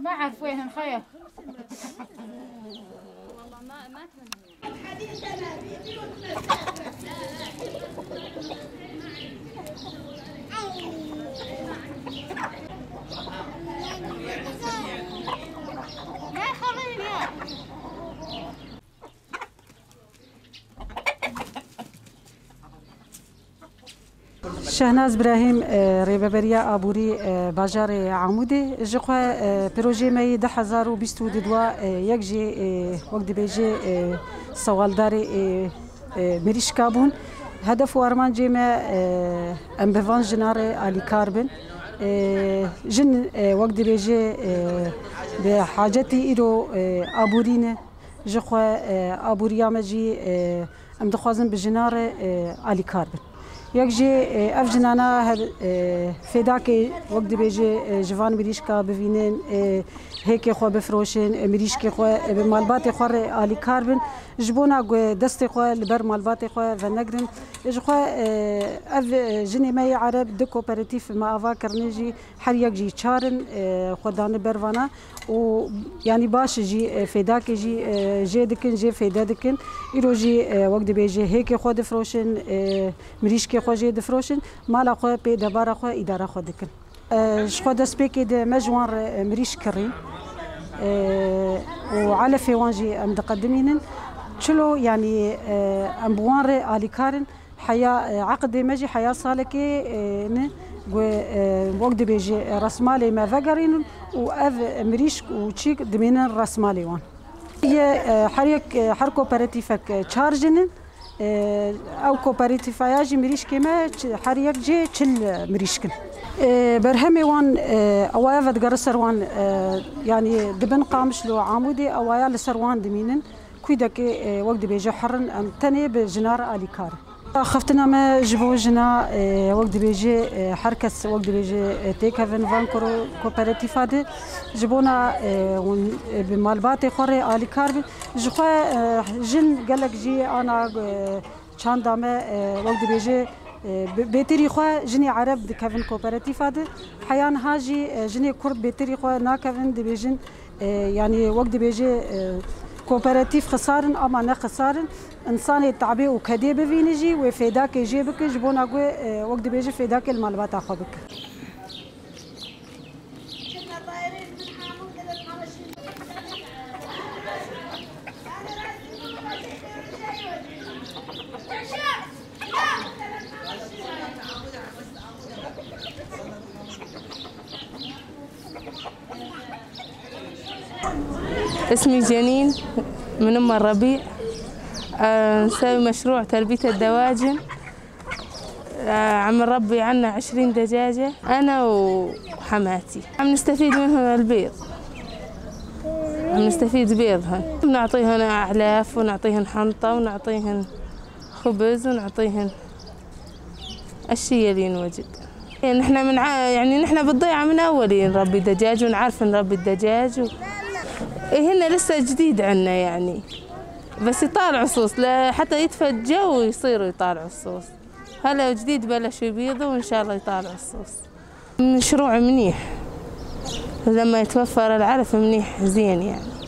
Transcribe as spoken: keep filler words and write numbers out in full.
ما عرفوهن خيا. Şehnaz Brahîm, e, Rêveberiya Aborî, e, bajarê Amûdê, ji xwe, e, projeyê me yê du hezar û bîst û du, e, yek jî, e, wek dibêje, e, sewaldarê, e, e, mirîşka bûn. Hedef û armancê me, e, em bi van jinan re alîkar bin. E, jin, e, wek dibêje, e, bi hacetî îro, e, aborî ne. Ji xwe, e, aboriya me jî, e, em dixwazin bi jinan re, e, alîkar bin. Yek jî, e, ev jinana her, e, fêdakê wek dibêje, e, ji van mirîşka bivînin, e, hêkê xwe bifroşin, e, mirîşkê xwe, e, bi malbatê xwe re alîkar bin. Ji bona ku destê xwe li ber malbatê xwe venegrin. Ji xwe, e, ev, e, jinê me yê Ereb du kooperatîf me ava kirine jî, her yek jî çar in, e, xwe dane ber vana û, yanî, baş jî, e, fêdakê jî, e, jê dikin, jê fêde dikin. Îro jî, e, wek dibêje, hêkê xwe difroşin, e, mirîşkê xwe jê difroşin, mala xwe pê debara xwe, îdara xwe dikin. E, ji xwe destpêkê de me ji wan re, e, mirîşk kirî, e, û elefê wan jî em diqedimînin. Çilo, yanî, e, em bi wan re alîkar in. Heya, e, eqdê me jî heya salekê, e, ne, ku, e, wek dibêje, e, resmalê me vegerînin û ev mirîşk û çîk dimînin resmalê wan. Yê, e, her yek, e, her kooperatîfek, e, çar jin in. E, ew kooperatîfaya jî mirîşkê me çi-, her yek jê çil mirîşk in. E, berhemê wan, e, ewaya vedigere ser wan, e, yanî dibin Qamişlo, Amûdê, ewaya li ser wan dimînin. Kûdekê, e, wek dibêje herin, em tenê bi jina re alîkar in. Axaftina me ji bo jina, e, wek dibêje, e, her kes wek dibêje, e, têkevin van koro-, kooperatîfa de. Ji bona, e, hûn, e, bi malbatê xwe re alîkar bin. Ji xwe, e, jin gelek jî ana, e, çanda me, e, wek dibêje, e, bi-, bêtirî xwe jinê Ereb dikevin kooperatîfa de. Heya niha jî, e, jinê Kurd bêtirî xwe nakevin, dibêjin, e, yanî wek dibêje, e, kooperatîf xisar in, ama ne xisar in. Însanê tabê û kedê bivîne jî wê fêdakê jê bike, ji bona ku, e, wek dibêje fêdakê li malbata xwe bike. اسمي جنين، من أم الربيع. آه، نسوي مشروع تربية الدواجن. آه، عم نربي عنا عشرين دجاجة، أنا وحماتي. عم نستفيد منهن البيض. عم نستفيد بيضهن. بنعطيهن أعلاف، ونعطيهن حنطة، ونعطيهن خبز، ونعطيهن الشي يلي ينوجد. نحن من ع-، يعني، نحن بالضيعة من أول نربي دجاج، ونعرف نربي الدجاج و-، إيه، هن لسه جديد عنا، يعني، بس يطالعوا الصوص، ل-، حتى يدفى الجو يصيروا يطالعوا الصوص. هلا جديد بلشوا يبيضوا، وإن شاء الله يطالعوا الصوص. مشروع منيح، لما يتوفر العلف منيح، زين، يعني.